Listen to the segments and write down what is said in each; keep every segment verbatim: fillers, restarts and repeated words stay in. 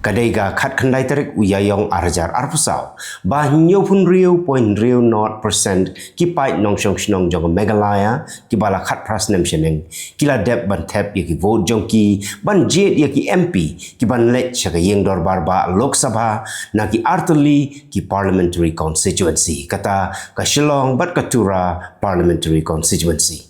Ka dei ka khatkhyndai tarik u Ïaïong ar hajar arphew saw ba hynñiewphew hynriew point hynriew nod percent ki paid nongshong shnong jong ka Meghalaya kiba la khatphra snem shaneng ki la dep ban thep ïa ki vote jong ki ban jied ïa ki M P kiban leit sha ka ïing dorbar bah Lok Sabha na ki artylli ki parliamentary constituency, kata ka Shillong bad ka Tura parliamentary constituency.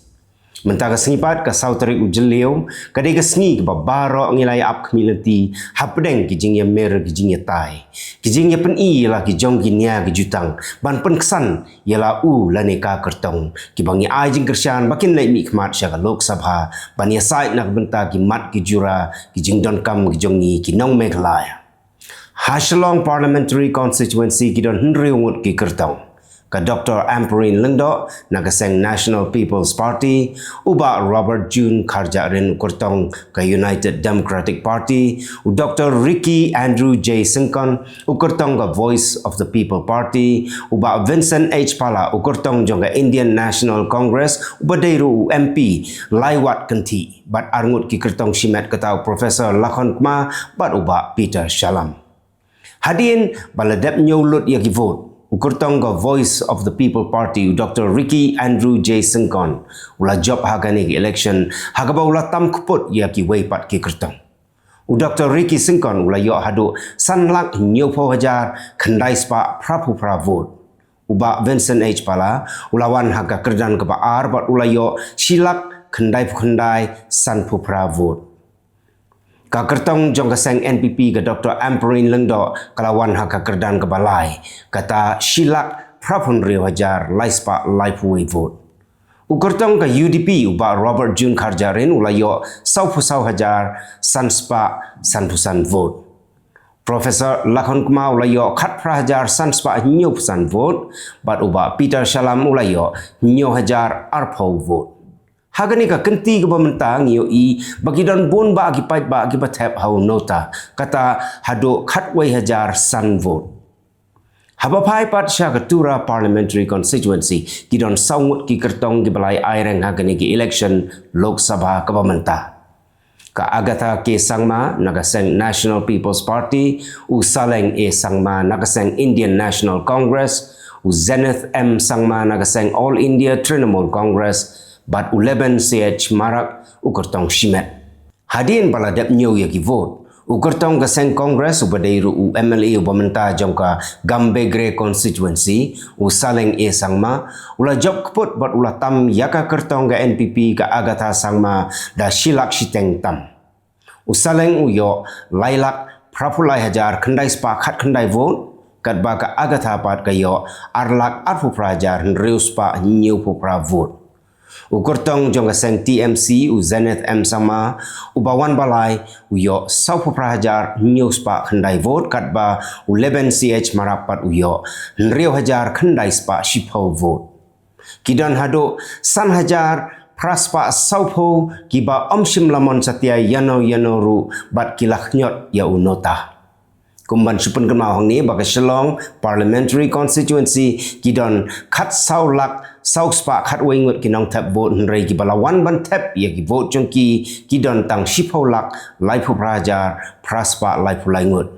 Mynta ka sngi pat, ka saw tarik u Jylliew, ka dei ka sngi kaba baroh ngi la ïa ap khmih lynti hapdeng ki jingïamir, ki jingïatai, ki jingïapyni ïa la ki jong ki nia ki jutang ban pynksan ïa la u lane ka kyrtong, kiba ngi ai jingkyrshan ba kin leit mihkhmat sha ka Lok Sabha ban ïasaid na ka bynta ki mat ki jura, ki jingdonkam ki jong ngi ki nong Meghalaya. Ha Shillong Parliamentary Constituency ki don hynriew ngut ki kyrtong. Ka Doctor Ampareen Lyngdoh na ka seng National People's Party, u Bah Robert June Kharjahrin u kyrtong ka United Democratic Party, u Doctor Ricky Andrew J Syngkon u kyrtong ka Voice of the People Party, u Bah Vincent H Pala u kyrtong jong ka Indian National Congress, uba dei ruh u M P lai wat kynthih, bad arngut ki kyrtong shimet, kata u Professor Lakhon Kma bad u Bah Peter Shallam. Hadien ba la dep ñiew lut ïa ki vote, u kyrtong ka Voice of the People Party, u Doctor Ricky Andrew J Syngkon, u la jop ha kane ka election ha kaba u la tam kput ïa kiwei pat ki kyrtong. U Doctor Ricky Syngkon u la ïoh haduh san lak hynñiewphew hajar khyndai spah phraphew phra vote. U Bah Vincent H Pala u la wan ha ka kyrdan kaba ar bad u la ïoh shi lak khyndaiphew khyndai sanphew phra vote. Ka kyrtong jong ka seng N P P, ka Doctor Ampareen Lyngdoh, ka la wan ha ka kyrdan kaba lai, kata shi lak phraphew hynriew hajar lai spah laiphew wei vote. U kyrtong ka U D P, u Bah Robert June Kharjahrin, u la ïoh sawphew saw hajar san spah sanphew san vote. Professor Lakhon Kma u la ïoh khatphra hajar san spah hynñiewphew san vote, bad u Bah Peter Shallam u la ïoh hynñiew hajar arphew vote. Ha kane ka kynti kaba mynta ngi ïohi ba ki don bun bah ki paidbah kiba thep ha u NOTA, kata haduh khatwei hajar san vote. Haba phai pat sha ka Tura Parliamentary Constituency, ki don saw ngut ki kyrtong kiba la ïai aireng ha kane ka election Lok Sabha kaba mynta. Ka Agatha K Sangma na ka seng National People's Party, u Saleng A Sangma na ka seng Indian National Congress, u Zenith M Sangma na ka seng All India Trinamool Congress, bad u Leben C H Marak u kyrtong shimet. Hadien ba la dep ñiew ïa ki vote, u kyrtong ka seng Congress uba dei ruh u M L A uba mynta jong ka Gambegre constituency, u Saleng A Sangma, u la jop kput bad u la tam ïa ka kyrtong ka N P P, ka Agatha Sangma, da shi lak shiteng tam. U Saleng u ïoh lai lak phraphew lai hajar khyndai spah khatkhyndai vote, katba ka Agatha pat ka ïoh ar lak arphew phra hajar hynriew spah hynñiewphew phra vote. U kyrtong jong ka seng T M C, u Zenith M Sangma, uba wan ba lai, u ïoh sawphew phra hajar hynñiew spah khyndai vote, katba u Leben C H Marak pat u ïoh hynriew hajar khyndai spah shiphew vote. Ki don haduh san hajar phra spah sawphew kiba ym shym la mon satia ïano ïano ruh bad ki la khñiot ïa u NOTA. Kum ban shu pynkynmaw hangne ba ka Shillong Parliamentary Constituency ki don khatsaw lak saw spah khatwei ngut ki nongthep vote, hynrei kiba la wan ban thep ïa ki vote jong ki, ki don tang shiphew lak laiphew phra hajar phra spah laiphew lai ngut.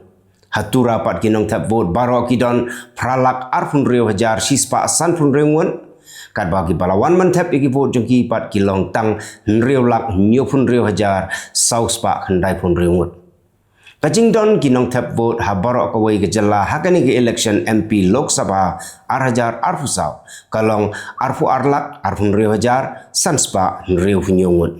Ha Tura pat ki nongthep vote baroh ki don phra lak arphew hynriew hajar shi spah sanphew hynriew ngut. Katba kiba la wan ban thep ïa ki vote jong ki pat ki long tang hynriew lak hynñiewphew hynriew hajar saw spah khyndaiphew hynriew ngut. Ka jingdon ki nongthep vote ha baroh kawei ka jylla ha kane ka election M P Lok Sabha ar hajar arphew saw ka long arphew ar lak arphew hynriew hajar san spah hynriew hynñiew ngut.